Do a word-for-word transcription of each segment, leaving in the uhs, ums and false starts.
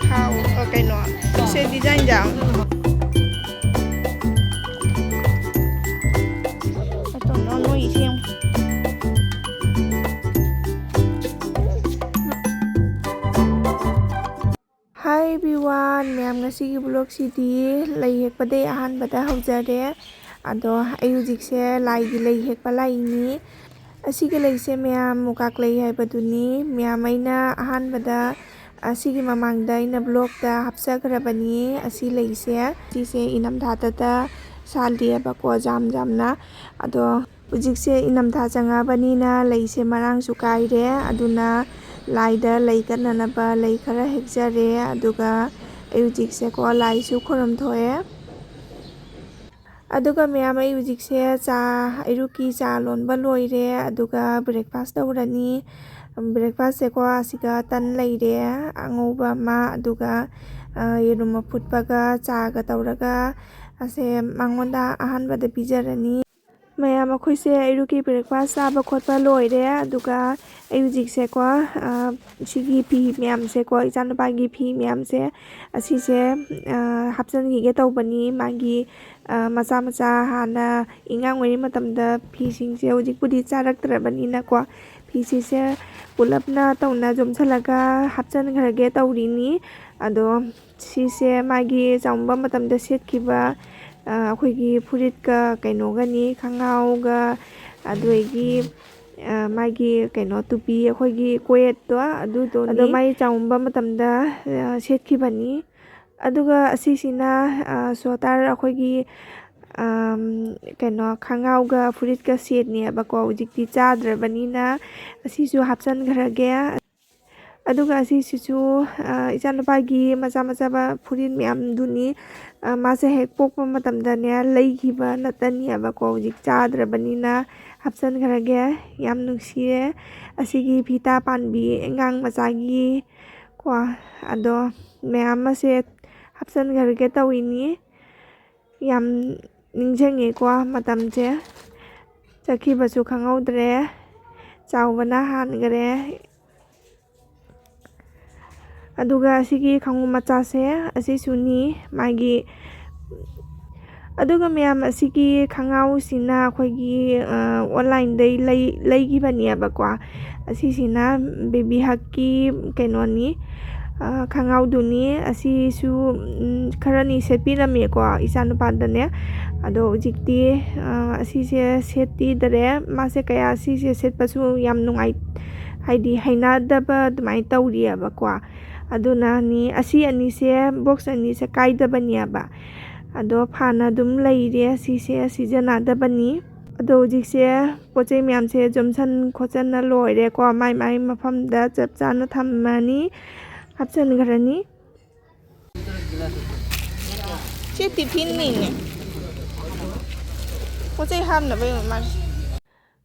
ꯊꯥꯎ, ꯑ, ꯀꯩꯅꯣ, ꯁꯦ design ꯗ꯫ ꯑꯇꯣꯝꯕ ꯅꯣꯏ ꯏꯁꯤꯡ꯫ Hi everyone, ꯃꯌꯥꯝ, ꯉꯁꯤꯒꯤ vlog ꯁꯤꯗꯤ ꯂꯩ ꯍꯦꯛꯄꯗꯩ ꯑꯍꯥꯟꯕꯗ ꯍꯧꯖꯔꯦ꯫ ꯑꯗꯣ ꯑꯩ ꯍꯧꯖꯤꯛꯁꯦ ꯂꯥꯏꯒꯤ ꯂꯩ ꯍꯦꯛꯄ ꯂꯥꯛꯏꯅꯤ꯫ ꯑꯁꯤꯒꯤ ꯂꯩꯁꯦ ꯃꯌꯥꯝ ꯃꯨꯀꯥꯛ ꯂꯩ ꯍꯥꯏꯕꯗꯨꯅꯤ꯫ ꯃꯌꯥꯝ, ꯑꯩꯅ ꯑꯍꯥꯟꯕꯗ ꯑꯁꯤꯒꯤ ꯃꯃꯥꯡꯗ ꯑꯩꯅ vlog ꯇ ꯍꯥꯞꯆꯈ꯭ꯔꯕꯅꯤ꯫ ꯑꯁꯤ ꯂꯩꯁꯦ, ꯁꯤꯁꯦ ꯏꯅꯝꯊꯥꯗꯇ ꯁꯥꯠꯂꯤꯑꯕꯀꯣ, ꯖꯥꯝ ꯖꯥꯝꯅ꯫ ꯑꯗꯣ ꯍꯧꯖꯤꯛꯁꯦ ꯏꯅꯝꯊꯥ ꯆꯪꯉꯛꯑꯕꯅꯤꯅ ꯂꯩꯁꯦ ꯃꯔꯥꯡꯁꯨ ꯀꯥꯏꯔꯦ꯫ ꯑꯗꯨꯅ ꯂꯥꯏꯗ ꯂꯩ ꯀꯠꯅꯅꯕ ꯂꯩ ꯈꯔ ꯍꯦꯛꯆꯔꯦ꯫ ꯑꯗꯨꯒ ꯑꯩ ꯍꯧꯖꯤꯛꯁꯦꯀꯣ, ꯂꯥꯏꯁꯨ ꯈꯨꯔꯨꯝ ꯊꯣꯛꯑꯦ꯫ ꯑꯗꯨꯒ ꯃꯌꯥꯝ, ꯑꯩ ꯍꯧꯖꯤꯛꯁꯦ ꯆꯥ, ꯑꯌꯨꯛꯀꯤ ꯆꯥ ꯂꯣꯟꯕ ꯂꯣꯏꯔꯦ꯫ ꯑꯗꯨꯒ breakfast ꯇꯧꯔꯅꯤ꯫ Breakfast ꯁꯦꯀꯣ, ꯑꯁꯤꯒ ꯇꯟ ꯂꯩꯔꯦ ꯑꯉꯧꯕ ꯑꯃ, ꯑꯗꯨꯒ, ꯑ, ꯌꯦꯔꯨꯝ ꯑꯐꯨꯠꯄꯒ ꯆꯥꯒ ꯇꯧꯔꯒ ꯑꯁꯦ ꯃꯉꯣꯟꯗ ꯑꯍꯥꯟꯕꯗ ꯄꯤꯖꯔꯅꯤ꯫ ꯃꯌꯥꯝ, ꯑꯩꯈꯣꯏꯁꯦ ꯑꯌꯨꯛꯀꯤ breakfast ꯆꯥꯕ ꯈꯣꯠꯄ ꯂꯣꯏꯔꯦ꯫ ꯑꯗꯨꯒ ꯑꯩ ꯍꯧꯖꯤꯛꯁꯦꯀꯣ, ꯑ, ꯁꯤꯒꯤ ꯐꯤ ꯃꯌꯥꯝꯁꯦꯀꯣ, ꯏꯆꯥꯅꯨꯄꯥꯒꯤ ꯐꯤ ꯃꯌꯥꯝꯁꯦ, ꯑꯁꯤꯁꯦ, ꯑ, ꯍꯥꯞꯆꯤꯟꯈꯤꯒꯦ ꯇꯧꯕꯅꯤ꯫ ꯃꯥꯒꯤ, ꯑ, ꯃꯆꯥ ꯃꯆꯥ ꯍꯥꯟꯅ ꯑꯉꯥꯡ ꯑꯣꯏꯔꯤ ꯃꯇꯝꯗ ꯐꯤꯁꯤꯡꯁꯦ, ꯍꯧꯖꯤꯛꯄꯨꯗꯤ ꯆꯥꯔꯛꯇ꯭ꯔꯕꯅꯤꯅꯀꯣ, ꯐꯤꯁꯤꯡꯁꯦ ꯄꯨꯂꯞꯅ ꯇꯧꯅ ꯌꯣꯝꯁꯤꯜꯂꯒ ꯍꯥꯞꯆꯤꯟꯈ꯭ꯔꯒꯦ ꯇꯧꯔꯤꯅꯤ꯫ ꯑꯗꯣ ꯁꯤꯁꯦ ꯃꯥꯒꯤ ꯆꯥꯛꯎꯝꯕ ꯃꯇꯝꯗ ꯁꯦꯠꯈꯤꯕ, ꯑ, ꯑꯩꯈꯣꯏꯒꯤ ꯐꯨꯔꯤꯠꯀ ꯀꯩꯅꯣꯒꯅꯤ, ꯈꯣꯡꯒ꯭ꯔꯥꯎꯒ, ꯑꯗꯨꯗꯒꯤ, ꯑ, ꯃꯥꯒꯤ ꯀꯩꯅꯣ ꯇꯨꯄꯤ, ꯑꯩꯈꯣꯏꯒꯤ ꯀꯣꯌꯦꯠꯇꯣ, ꯑꯗꯨꯗꯣꯅꯤ꯫ ꯑꯗꯣ ꯃꯥꯒꯤ ꯆꯥꯛꯎꯝꯕ ꯃꯇꯝꯗ, ꯑ, ꯁꯦꯠꯈꯤꯕꯅꯤ꯫ ꯑꯗꯨꯒ ꯑꯁꯤꯁꯤꯅ, ꯑ, sweater, ꯑꯩꯈꯣꯏꯒꯤ, ꯑꯝ, ꯀꯩꯅꯣ, ꯈꯣꯡꯒ꯭ꯔꯥꯎꯒ ꯐꯨꯔꯤꯠꯀ ꯁꯦꯠꯅꯦꯕꯀꯣ꯫ ꯍꯧꯖꯤꯛꯇꯤ ꯆꯥꯗ꯭ꯔꯕꯅꯤꯅ ꯑꯁꯤꯁꯨ ꯍꯥꯞꯆꯤꯟꯈ꯭ꯔꯒꯦ꯫ ꯑꯗꯨꯒ ꯑꯁꯤꯁꯤꯁꯨ, ꯑ, ꯏꯆꯥꯅꯨꯄꯥꯒꯤ ꯃꯆꯥ ꯃꯆꯥꯕ ꯐꯨꯔꯤꯠ ꯃꯌꯥꯝꯗꯨꯅꯤ꯫ ꯑ, ꯃꯥꯁꯦ ꯍꯦꯛ ꯄꯣꯛꯄ ꯃꯇꯝꯗꯅꯦ ꯂꯩꯈꯤꯕ ꯅꯠꯇꯅꯤꯕꯀꯣ, ꯍꯧꯖꯤꯛ ꯆꯥꯗ꯭ꯔꯕꯅꯤꯅ ꯍꯥꯞꯆꯤꯟꯈ꯭ꯔꯒꯦ꯫ ꯌꯥꯝ ꯅꯨꯡꯁꯤꯌꯦ꯫ ꯑꯁꯤꯒꯤ ꯐꯤꯇꯥ ꯄꯥꯟꯕꯤ ꯑꯉꯥꯡ ꯃꯆꯥꯒꯤ ꯀꯣ, ꯑꯗꯣ ꯃꯌꯥꯝ ꯑꯃꯁꯦ ꯍꯥꯞꯆꯤꯟꯈ꯭ꯔꯒꯦ ꯇꯧꯔꯤꯅꯤ꯫ ꯌꯥꯝ ꯅꯤꯡꯁꯤꯡꯉꯦꯀꯣ ꯃꯇꯝꯁꯦ꯫ ꯇꯛꯈꯤꯕꯁꯨ ꯈꯪꯍꯧꯗ꯭ꯔꯦ꯫ ꯆꯥꯎꯕꯅ ꯍꯥꯟꯈꯔꯦ꯫ ꯑꯗꯨꯒ ꯑꯁꯤꯒꯤ ꯈꯥꯉꯨ ꯃꯆꯥꯁꯦ ꯑꯁꯤꯁꯨꯅꯤ꯫ ꯃꯥꯒꯤ ꯑꯗꯨꯒ ꯃꯌꯥꯝ, ꯑꯁꯤꯒꯤ ꯈꯣꯡꯒ꯭ꯔꯥꯎꯁꯤꯅ ꯑꯩꯈꯣꯏꯒꯤ, ꯑ, online-ꯗꯩ ꯂꯩ-, ꯂꯩꯈꯤꯕꯅꯦꯕꯀꯣ꯫ ꯑꯁꯤꯁꯤꯅ Baby Hug-ꯀꯤ ꯀꯩꯅꯣꯅꯤ, ꯑ, ꯈꯣꯡꯒ꯭ꯔꯥꯎꯗꯨꯅꯤ꯫ ꯑꯁꯤꯁꯨ, ꯎꯝ, ꯈꯔꯅꯤ ꯁꯦꯠꯄꯤꯔꯝꯃꯦꯀꯣ ꯏꯆꯥꯅꯨꯄꯥꯗꯅꯦ꯫ ꯑꯗꯣ ꯍꯧꯖꯤꯛꯇꯤ, ꯑ, ꯑꯁꯤꯁꯦ ꯁꯦꯠꯄꯤꯗꯔꯦ꯫ ꯃꯥꯁꯦ ꯀꯌꯥ ꯁꯤꯁꯦ ꯁꯦꯠꯄꯁꯨ ꯌꯥꯝ ꯅꯨꯡꯉꯥꯏ-, ꯍꯥꯏꯗꯤ ꯍꯩꯅꯗꯕ ꯑꯗꯨꯃꯥꯏꯅ ꯇꯧꯔꯤꯑꯕꯀꯣ꯫ ꯑꯗꯨꯅꯅꯤ ꯑꯁꯤ ꯑꯅꯤꯁꯦ, box ꯑꯅꯤꯁꯦ ꯀꯥꯏꯗꯕꯅꯦꯕ꯫ ꯑꯗꯣ ꯐꯥꯅ ꯑꯗꯨꯝ ꯂꯩꯔꯦ꯫ ꯁꯤꯁꯦ ꯁꯤꯖꯤꯟꯅꯗꯕꯅꯤ꯫ ꯑꯗꯣ ꯍꯧꯖꯤꯛꯁꯦ ꯄꯣꯠ ꯆꯩ ꯃꯌꯥꯝꯁꯦ ꯌꯣꯝꯁꯟ ꯈꯣꯠꯆꯟꯅ ꯂꯣꯏꯔꯦꯀꯣ, ꯃꯥꯏ ꯃꯥꯏ ꯃꯐꯝꯗ ꯆꯞ ꯆꯥꯅ ꯊꯝꯃꯅꯤ, ꯍꯥꯞꯆꯤꯟꯈ꯭ꯔꯅꯤ꯫ ꯁꯤ ꯇꯤꯐꯤꯟꯅꯤꯅꯦ꯫ ꯄꯣꯠ ꯆꯩ ꯍꯥꯞꯅꯕꯩ ꯑꯣꯏ ꯃꯥꯜꯂꯦ꯫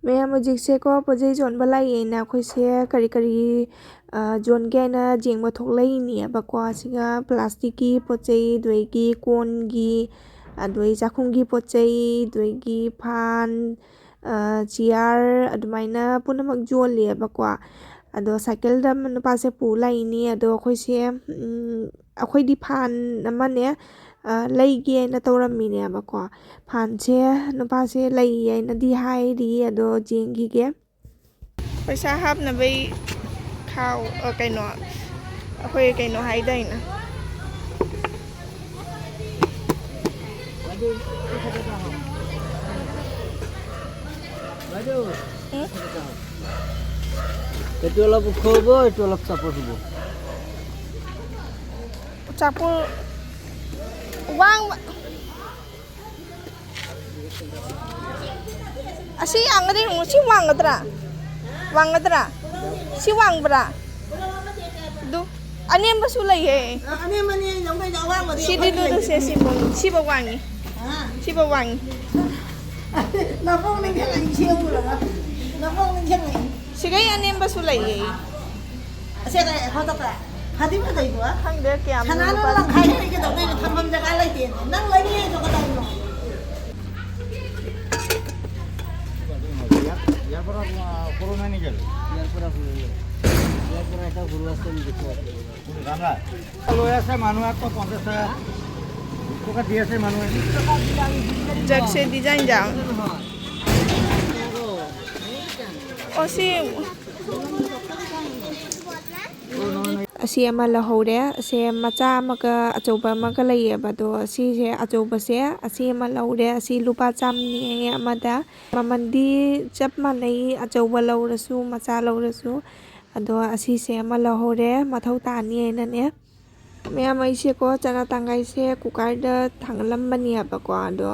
ꯃꯌꯥꯝ ꯍꯧꯖꯤꯛꯁꯦꯀꯣ, ꯄꯣꯠ ꯆꯩ ꯌꯣꯟꯕ ꯂꯥꯛꯑꯦꯅ ꯑꯩꯈꯣꯏꯁꯦ ꯀꯔꯤ ꯀꯔꯤ, ꯑ, ꯌꯣꯟꯒꯦ ꯍꯥꯏꯅ ꯌꯦꯡꯕ ꯊꯣꯛꯂꯛꯏꯅꯦꯕꯀꯣ꯫ ꯑꯁꯤꯒ plastic-ꯀꯤ ꯄꯣꯠ ꯆꯩ, ꯑꯗꯨꯗꯒꯤ ꯀꯣꯟꯒꯤ, ꯑꯗꯨꯗꯒꯤ ꯆꯥꯛꯈꯨꯝꯒꯤ ꯄꯣꯠ ꯆꯩ, ꯑꯗꯨꯗꯒꯤ ꯐꯥꯟ, ꯑ, chair, ꯑꯗꯨꯃꯥꯏꯅ ꯄꯨꯝꯅꯃꯛ ꯌꯣꯜꯂꯦꯕꯀꯣ꯫ ꯑꯗꯣ ꯁꯥꯏꯀꯜꯗ ꯑꯃ ꯅꯨꯄꯥꯁꯦ ꯄꯨ ꯂꯥꯛꯏꯅꯤ꯫ ꯑꯗꯣ ꯑꯩꯈꯣꯏꯁꯦ, ꯎꯝ, ꯑꯩꯈꯣꯏꯗꯤ ꯐꯥꯟ ꯑꯃꯅꯦ, ꯑ, ꯂꯩꯒꯦꯅ ꯇꯧꯔꯝꯃꯤꯅꯦꯕꯀꯣ꯫ ꯐꯥꯟꯁꯦ ꯅꯨꯄꯥꯁꯦ ꯂꯩ ꯍꯥꯏꯅꯗꯤ ꯍꯥꯏꯔꯤ, ꯑꯗꯣ ꯌꯦꯡꯈꯤꯒꯦ꯫ ꯄꯩꯁꯥ ꯍꯥꯞꯅꯕꯩ ꯈꯥꯎ, ꯑ, ꯀꯩꯅꯣ, ꯑꯩꯈꯣꯏ ꯀꯩꯅꯣ ꯍꯥꯏꯗꯥꯏꯅꯦ꯫ এইটো অলপ ওখ হ'ব, এইটো অলপ চাপৰ হ'ব। চাপৰ ৱাং-, ꯑꯁꯤ ꯌꯥꯡꯒꯗꯤ ꯌꯦꯡꯉꯨ, ꯁꯤ ꯋꯥꯡꯒꯗ꯭ꯔꯥ? ꯋꯥꯡꯒꯗ꯭ꯔꯥ? ꯁꯤ ꯋꯥꯡꯕ꯭ꯔꯥ? ꯑꯗꯨ ꯑꯅꯦꯝꯕꯁꯨ ꯂꯩꯌꯦ꯫ ꯑ, ꯑꯅꯦꯝꯕꯅꯦ ꯑꯩꯅ ꯂꯧꯗꯣꯏꯗꯣ, ꯑꯋꯥꯡꯕꯗꯤ ꯁꯤꯗꯤ ꯑꯩꯈꯣꯏꯗꯤ ꯂꯨꯗꯨꯁꯦ ꯂꯩꯇꯦ꯫ ꯁꯤꯕꯨ, ꯁꯤꯕꯨ ꯋꯥꯡꯉꯤ꯫ ꯑ? ꯁꯤꯕꯨ ꯋꯥꯡꯉꯤ꯫ ꯅꯄꯣꯛ ꯅꯤꯡꯁꯤꯡꯉꯛꯏ, ꯁꯤ ꯎꯔꯒ꯫ ꯅꯄꯣꯛ ꯅꯤꯡꯁꯤꯡꯉꯛꯏ꯫ ꯁꯤꯒꯩ ꯑꯅꯦꯝꯕꯁꯨ ꯂꯩꯌꯦ꯫ ꯑꯁꯦ ꯀꯩ ꯍꯣꯇꯛꯇ? ꯐꯗꯤ ꯐꯖꯩꯀꯣ? ꯈꯪꯗꯦ ꯀꯌꯥꯝ ꯁꯅꯥꯅ ꯂꯨꯕ꯫ ꯂꯪꯈꯥꯏ ꯈꯔ ꯀꯩꯗꯧꯗꯣꯏꯅꯣ? ꯊꯝꯐꯝ ꯖꯒꯥ ꯂꯩꯇꯦꯅꯦ꯫ ꯅꯪ ꯂꯩꯅꯤꯡꯉꯤꯗꯣ ꯀꯗꯥꯏꯅꯣ? পুৰণা নেকি? ইয়াৰ পৰা ঘূৰি আহিলোঁ। ইয়াৰ পৰা এটা ঘূৰি আছে, আমি দেখুৱাই দিলোঁ। লৈ আছে মানুহ এশ পঞ্চাছ টকা। টকা দি আছে মানুহে। ꯖꯒꯁꯦ ꯗꯤꯖꯥꯏꯟ ꯖꯥꯝ꯫ ꯑꯣ, ꯁꯤ ꯑꯁꯤ ꯑꯃ ꯂꯧꯍꯧꯔꯦ꯫ ꯑꯁꯦ ꯃꯆꯥ ꯑꯃꯒ ꯑꯆꯧꯕ ꯑꯃꯒ ꯂꯩꯌꯦꯕ꯫ ꯑꯗꯣ ꯑꯁꯤꯁꯦ ꯑꯆꯧꯕꯁꯦ ꯑꯁꯤ ꯑꯃ ꯂꯧꯔꯦ꯫ ꯑꯁꯤ ꯂꯨꯄꯥ ꯆꯥꯝꯃꯅꯤ ꯑꯃꯗ꯫ ꯃꯃꯜꯗꯤ ꯆꯞ ꯃꯥꯟꯅꯩ, ꯑꯆꯧꯕ ꯂꯧꯔꯁꯨ ꯃꯆꯥ ꯂꯧꯔꯁꯨ꯫ ꯑꯗꯣ ꯑꯁꯤꯁꯦ ꯑꯃ ꯂꯧꯍꯧꯔꯦ, ꯃꯊꯧ ꯇꯥꯅꯤ ꯍꯥꯏꯅꯅꯦ꯫ ꯃꯌꯥꯝ, ꯑꯩꯁꯦꯀꯣ ꯆꯅꯥ ꯇꯪꯈꯥꯏꯁꯦ ꯀꯨꯀꯔꯗ ꯊꯥꯡꯒꯠꯂꯝꯕꯅꯦꯕꯀꯣ꯫ ꯑꯗꯣ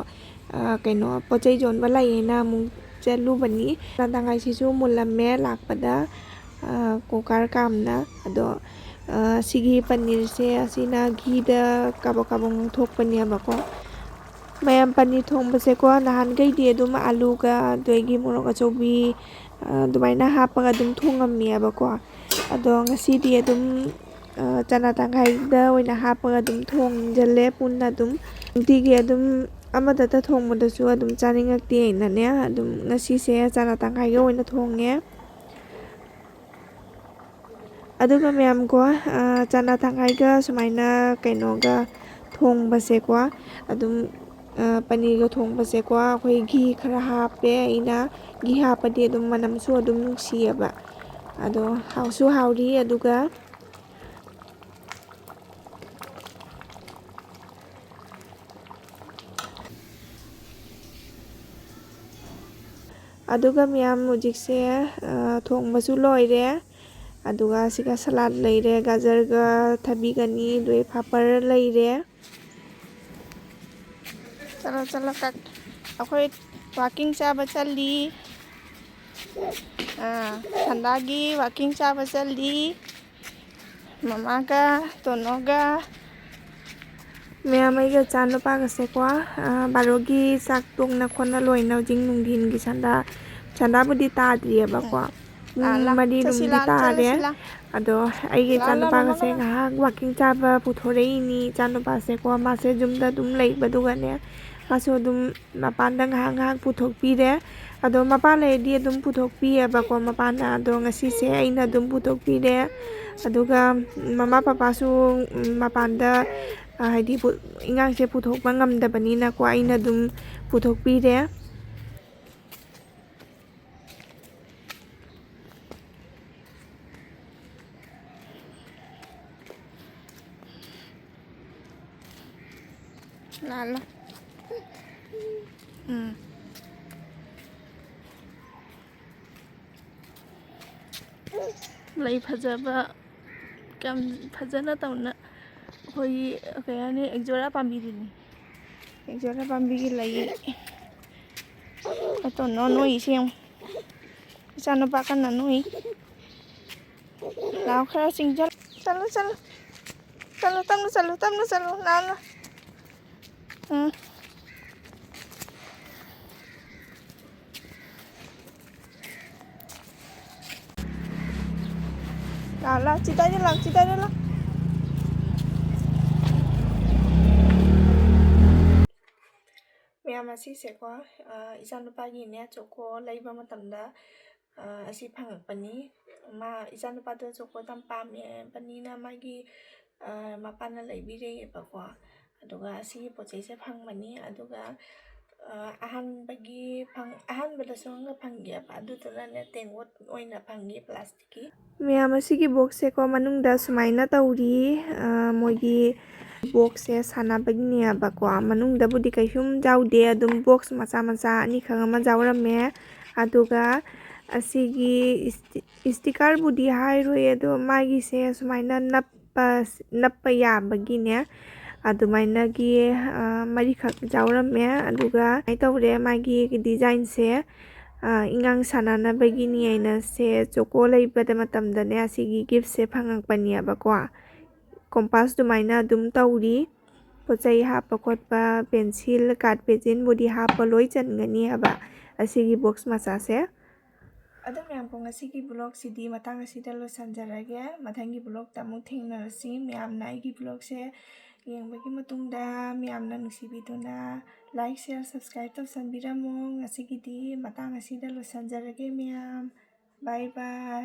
ꯑ, ꯀꯩꯅꯣ ꯄꯣꯠ ꯆꯩ ꯌꯣꯟꯕ ꯂꯥꯛꯑꯦꯅ ꯑꯃꯨꯛ ꯆꯠꯂꯨꯕꯅꯤ꯫ ꯆꯅꯥ ꯇꯪꯈꯥꯏꯁꯤꯁꯨ ꯃꯨꯜꯂꯝꯃꯦ ꯂꯥꯛꯄꯗ, ꯑ, ꯀꯨꯀꯔ ꯀꯥꯝꯅ꯫ ꯑꯗꯣ ꯑ, ꯁꯤꯒꯤ ꯄꯅꯤꯔꯁꯦ ꯑꯁꯤꯅ ꯘꯤꯗ ꯀꯥꯕꯛ ꯀꯥꯕꯛ ꯉꯧꯊꯣꯛꯄꯅꯦꯕꯀꯣ꯫ ꯃꯌꯥꯝ, ꯄꯅꯤꯔ ꯊꯣꯡꯕꯁꯦꯀꯣ ꯅꯍꯥꯟꯈꯩꯗꯤ ꯑꯗꯨꯝ ꯑꯂꯨꯒ ꯑꯗꯒꯤ ꯃꯣꯔꯣꯛ ꯑꯆꯧꯕꯤ, ꯑ, ꯑꯗꯨꯃꯥꯏꯅ ꯍꯥꯞꯄꯒ ꯑꯗꯨꯝ ꯊꯣꯡꯉꯝꯃꯦꯕꯀꯣ꯫ ꯑꯗꯣ ꯉꯁꯤꯗꯤ ꯑꯗꯨꯝ ꯑ, ꯆꯅꯥ ꯇꯪꯈꯥꯏꯗ ꯑꯣꯏꯅ ꯍꯥꯞꯄꯒ ꯑꯗꯨꯝ ꯊꯣꯡꯖꯜꯂꯦ ꯄꯨꯟꯅ ꯑꯗꯨꯝ꯫ ꯅꯨꯡꯇꯤꯒꯤ ꯑꯗꯨꯝ ꯑꯃꯗꯇ ꯊꯣꯡꯕꯗꯁꯨ ꯑꯗꯨꯝ ꯆꯥꯅꯤꯡꯉꯛꯇꯦꯅꯅꯦ, ꯑꯗꯨꯝ ꯉꯁꯤꯁꯦ ꯆꯅꯥ ꯇꯪꯈꯥꯏꯒ ꯑꯣꯏꯅ ꯊꯣꯡꯉꯦ꯫ ꯑꯗꯨꯒ ꯃꯌꯥꯝ ꯀꯣ, ꯑ, ꯆꯅꯥ ꯇꯪꯈꯥꯏꯒ ꯁꯨꯃꯥꯏꯅ ꯀꯩꯅꯣꯒ ꯊꯣꯡꯕꯁꯦꯀꯣ, ꯑꯗꯨꯝ, ꯑ, ꯄꯅꯤꯔꯒ ꯊꯣꯡꯕꯁꯦꯀꯣ, ꯑꯩꯈꯣꯏ ꯘꯤ ꯈꯔ ꯍꯥꯞꯄꯦ ꯑꯩꯅ꯫ ꯘꯤ ꯍꯥꯞꯄꯗꯤ ꯑꯗꯨꯝ ꯃꯅꯝꯁꯨ ꯑꯗꯨꯝ ꯅꯨꯡꯁꯤꯌꯦꯕ꯫ ꯑꯗꯣ ꯍꯥꯎꯁꯨ ꯍꯥꯎꯔꯤ꯫ ꯑꯗꯨꯒ ꯑꯗꯨꯒ ꯃꯌꯥꯝ, ꯍꯧꯖꯤꯛꯁꯦ, ꯑ, ꯊꯣꯡꯕꯁꯨ ꯂꯣꯏꯔꯦ꯫ ꯑꯗꯨꯒ ꯁꯤꯒ ꯁꯂꯥꯗ ꯂꯩꯔꯦ, ꯒꯖꯔꯒ ꯊꯕꯤꯒꯅꯤ, ꯑꯗꯨꯒ ꯄꯥꯄꯔ ꯂꯩꯔꯦ꯫ ꯆꯠꯂꯣ, ꯆꯠꯂꯣ, ꯀꯛ-, ꯑꯩꯈꯣꯏ ꯋꯥꯀꯤꯡ ꯆꯥꯕ ꯆꯠꯂꯤ꯫ ꯑꯥ, ꯁꯟꯗꯥꯒꯤ ꯋꯥꯀꯤꯡ ꯆꯥꯕ ꯆꯠꯂꯤ꯫ ꯃꯃꯥꯒ, ꯇꯣꯅꯣꯒ꯫ ꯃꯌꯥꯝ, ꯑꯩꯒ ꯏꯆꯥ ꯅꯨꯄꯥꯒꯁꯦꯀꯣ, ꯑ, ꯕꯥꯔꯣꯒꯤ ꯆꯥꯛ ꯇꯣꯛꯅ ꯈꯣꯠꯅ ꯂꯣꯏꯅ ꯍꯧꯖꯤꯛ ꯅꯨꯡꯊꯤꯟꯒꯤ ꯁꯟꯗꯥ, ꯁꯟꯗꯥꯕꯨꯗꯤ ꯇꯥꯗ꯭ꯔꯤꯑꯕꯀꯣ꯫ ꯄꯨꯡ ꯑꯥ, ꯂꯥ, ꯃꯔꯤ ꯆꯠꯁꯤ ꯂꯣꯝꯗꯤ ꯂꯥ, ꯆꯠꯂꯁꯤ ꯇꯥꯔꯦ꯫ ꯂꯥ꯫ ꯑꯗꯣ ꯑꯩꯒꯤ ꯂꯥ, ꯂꯥ, ꯃꯃꯥ, ꯏꯆꯥꯅꯨꯄꯥꯒꯁꯦ ꯂꯥ꯫ ꯉꯥꯏꯍꯥꯛ ꯋꯥꯛꯀꯤꯡ ꯆꯥꯕ ꯄꯨꯊꯣꯔꯛꯏꯅꯤ꯫ ꯏꯆꯥꯅꯨꯄꯥꯁꯦꯀꯣ, ꯃꯥꯁꯦ ꯌꯨꯝꯗ ꯑꯗꯨꯝ ꯂꯩꯕꯗꯨꯒꯅꯦ, ꯃꯥꯁꯨ ꯑꯗꯨꯝ ꯃꯄꯥꯟꯗ ꯉꯥꯏꯍꯥꯛ ꯉꯥꯏꯍꯥꯛ ꯄꯨꯊꯣꯛꯄꯤꯔꯦ꯫ ꯑꯗꯣ ꯃꯄꯥ ꯂꯩꯔꯗꯤ ꯑꯗꯨꯝ ꯄꯨꯊꯣꯛꯄꯤꯌꯦꯕꯀꯣ ꯃꯄꯥꯅ꯫ ꯑꯗꯣ ꯉꯁꯤꯁꯦ ꯑꯩꯅ ꯑꯗꯨꯝ ꯄꯨꯊꯣꯛꯄꯤꯔꯦ꯫ ꯑꯗꯨꯒ ꯃꯃꯥ ꯄꯄꯥꯁꯨ, ꯎꯝ, ꯃꯄꯥꯟꯗ, ꯑ, ꯍꯥꯏꯗꯤ ꯄꯨ-, ꯏꯟꯉꯥꯡꯁꯦ ꯄꯨꯊꯣꯛꯄ ꯉꯝꯗꯕꯅꯤꯅꯀꯣ ꯑꯩꯅ ꯑꯗꯨꯝ ꯄꯨꯊꯣꯛꯄꯤꯔꯦ꯫ ꯂꯥꯛꯂꯣ꯫ ꯎꯝ꯫ ꯂꯩ ꯐꯖꯕ, ꯌꯥꯝ ꯐꯖꯅ ꯇꯧꯅ ꯑꯩꯈꯣꯏꯒꯤ, ꯀꯩ ꯍꯥꯏꯅꯤ, ꯑꯦꯛꯖꯣꯔꯥ ꯄꯥꯝꯕꯤꯗꯨꯅꯤ꯫ ꯑꯦꯛꯖꯣꯔꯥ ꯄꯥꯝꯕꯤꯒꯤ ꯂꯩ꯫ ꯑꯇꯣꯟꯅꯣ ꯅꯣꯏ ꯏꯁꯦ ꯌꯦꯡꯉꯨ꯫ ꯏꯆꯥꯅꯨꯄꯥ ꯀꯟꯅ ꯅꯣꯏ꯫ ꯂꯥꯎ ꯈꯔ ꯆꯤꯡꯖꯜ-, ꯆꯠꯂꯨ, ꯆꯠꯂꯨ꯫ ꯆꯠꯂꯨ, ꯇꯞꯅ ꯆꯠꯂꯨ, ꯇꯞꯅ ꯆꯠꯂꯨ꯫ ꯂꯥꯎ, ꯂꯥꯎ꯫ ꯎꯝ꯫ ꯂꯥꯎ, ꯂꯥꯎ, ꯆꯤꯗꯥꯏꯗ ꯂꯥꯎ, ꯆꯤꯗꯥꯏꯗ ꯂꯥꯎ꯫ ꯃꯌꯥꯝ ꯑꯁꯤꯁꯦꯀꯣ, ꯑ, ꯏꯆꯥꯅꯨꯄꯥꯒꯤꯅꯦ ꯆꯣꯀꯣ ꯂꯩꯕ ꯃꯇꯝꯗ, ꯑ, ꯑꯁꯤ ꯐꯪꯉꯛꯄꯅꯤ꯫ ꯃꯥ, ꯏꯆꯥꯅꯨꯄꯥꯗꯣ ꯆꯣꯀꯣ ꯌꯥꯝ ꯄꯥꯝꯃꯦꯕꯅꯤꯅ ꯃꯥꯒꯤ, ꯑ, ꯃꯄꯥꯅ ꯂꯩꯕꯤꯔꯦꯕꯀꯣ꯫ ꯑꯗꯨꯒ ꯑꯁꯤꯒꯤ ꯄꯣꯠ ꯆꯩꯁꯦ ꯐꯪꯕꯅꯤ꯫ ꯑꯗꯨꯒ, ꯑ, ꯑꯍꯥꯟꯕꯒꯤ ꯐꯪ-, ꯑꯍꯥꯟꯕꯗꯁꯨ ꯑꯃꯒ ꯐꯪꯒꯦꯕ, ꯑꯗꯨꯗꯨꯅꯅꯦ ꯇꯦꯡꯀꯣꯠ ꯑꯣꯏꯅ ꯐꯪꯉꯤ ꯄ꯭ꯂꯥꯁꯇꯤꯛꯀꯤ꯫ ꯃꯌꯥꯝ ꯑꯁꯤꯒꯤ ꯕꯣꯛꯁꯁꯦꯀꯣ ꯃꯅꯨꯡꯗ ꯁꯨꯃꯥꯏꯅ ꯇꯧꯔꯤ꯫ ꯑ, ꯃꯣꯏꯒꯤ ꯕꯣꯛꯁꯁꯦ ꯁꯥꯟꯅꯕꯒꯤꯅꯦꯕꯀꯣ꯫ ꯃꯅꯨꯡꯗꯕꯨꯗꯤ ꯀꯩꯁꯨꯝ ꯌꯥꯎꯗꯦ, ꯑꯗꯨꯝ ꯕꯣꯛꯁ ꯃꯆꯥ ꯃꯆꯥ ꯑꯅꯤꯈꯛ ꯑꯃ ꯌꯥꯎꯔꯝꯃꯦ꯫ ꯑꯗꯨꯒ ꯑꯁꯤꯒꯤ ꯏꯁꯇꯤ-, ꯏꯁꯇꯤꯀꯔꯕꯨꯗꯤ ꯍꯥꯏꯔꯣꯏ, ꯑꯗꯣ ꯃꯥꯒꯤꯁꯦ ꯁꯨꯃꯥꯏꯅ ꯅꯞꯄ, ꯅꯞꯄ ꯌꯥꯕꯒꯤꯅꯦ꯫ ꯑꯗꯨꯃꯥꯏꯅꯒꯤ, ꯑ, ꯃꯔꯤꯈꯛ ꯌꯥꯎꯔꯝꯃꯦ꯫ ꯑꯗꯨꯒ ꯁꯨꯃꯥꯏꯅ ꯇꯧꯔꯦ ꯃꯥꯒꯤ ꯗꯤꯖꯥꯏꯟꯁꯦ꯫ ꯑ, ꯏꯟꯉꯥꯡ ꯁꯥꯟꯅꯅꯕꯒꯤꯅꯤ ꯍꯥꯏꯅ ꯁꯦ ꯆꯣꯀꯣ ꯂꯩꯕꯗ ꯃꯇꯝꯗꯅꯦ ꯑꯁꯤꯒꯤ ꯒꯤꯐꯁꯦ ꯐꯪꯉꯛꯄꯅꯦꯕꯀꯣ꯫ ꯀꯣꯝꯄꯥꯁ ꯑꯗꯨꯃꯥꯏꯅ ꯑꯗꯨꯝ ꯇꯧꯔꯤ꯫ ꯄꯣꯠ ꯆꯩ ꯍꯥꯞꯄ ꯈꯣꯠꯄ, ꯄꯦꯟꯁꯤꯜ, ꯀꯥꯔꯠ, ꯄꯦꯟꯁꯤꯜꯕꯨꯗꯤ ꯍꯥꯞꯄ ꯂꯣꯏ ꯆꯟꯒꯅꯤ ꯍꯥꯏꯕ ꯑꯁꯤꯒꯤ ꯕꯣꯛꯁ ꯃꯆꯥꯁꯦ꯫ ꯑꯗꯨ ꯃꯌꯥꯝ ꯀꯣ, ꯉꯁꯤꯒꯤ ꯕ꯭ꯂꯣꯒꯁꯤꯗꯤ ꯃꯇꯥꯡ ꯑꯁꯤꯗ ꯂꯣꯏꯁꯤꯟꯖꯔꯒꯦ꯫ ꯃꯊꯪꯒꯤ ꯕ꯭ꯂꯣꯒꯇ ꯑꯃꯨꯛ ꯊꯦꯡꯅꯔꯁꯤ꯫ ꯃꯌꯥꯝꯅ ꯑꯩꯒꯤ ꯕ꯭ꯂꯣꯒꯁꯦ ꯌꯦꯡꯕꯒꯤ ꯃꯇꯨꯡꯗ ꯃꯌꯥꯝꯅ ꯅꯨꯡꯁꯤꯕꯤꯗꯨꯅ like, share, subscribe ꯇꯧꯁꯟꯕꯤꯔꯝꯃꯣ꯫ ꯉꯁꯤꯒꯤꯗꯤ ꯃꯇꯥꯡ ꯑꯁꯤꯗ ꯂꯣꯏꯁꯤꯟꯖꯔꯒꯦ ꯃꯌꯥꯝ꯫ Bye bye꯫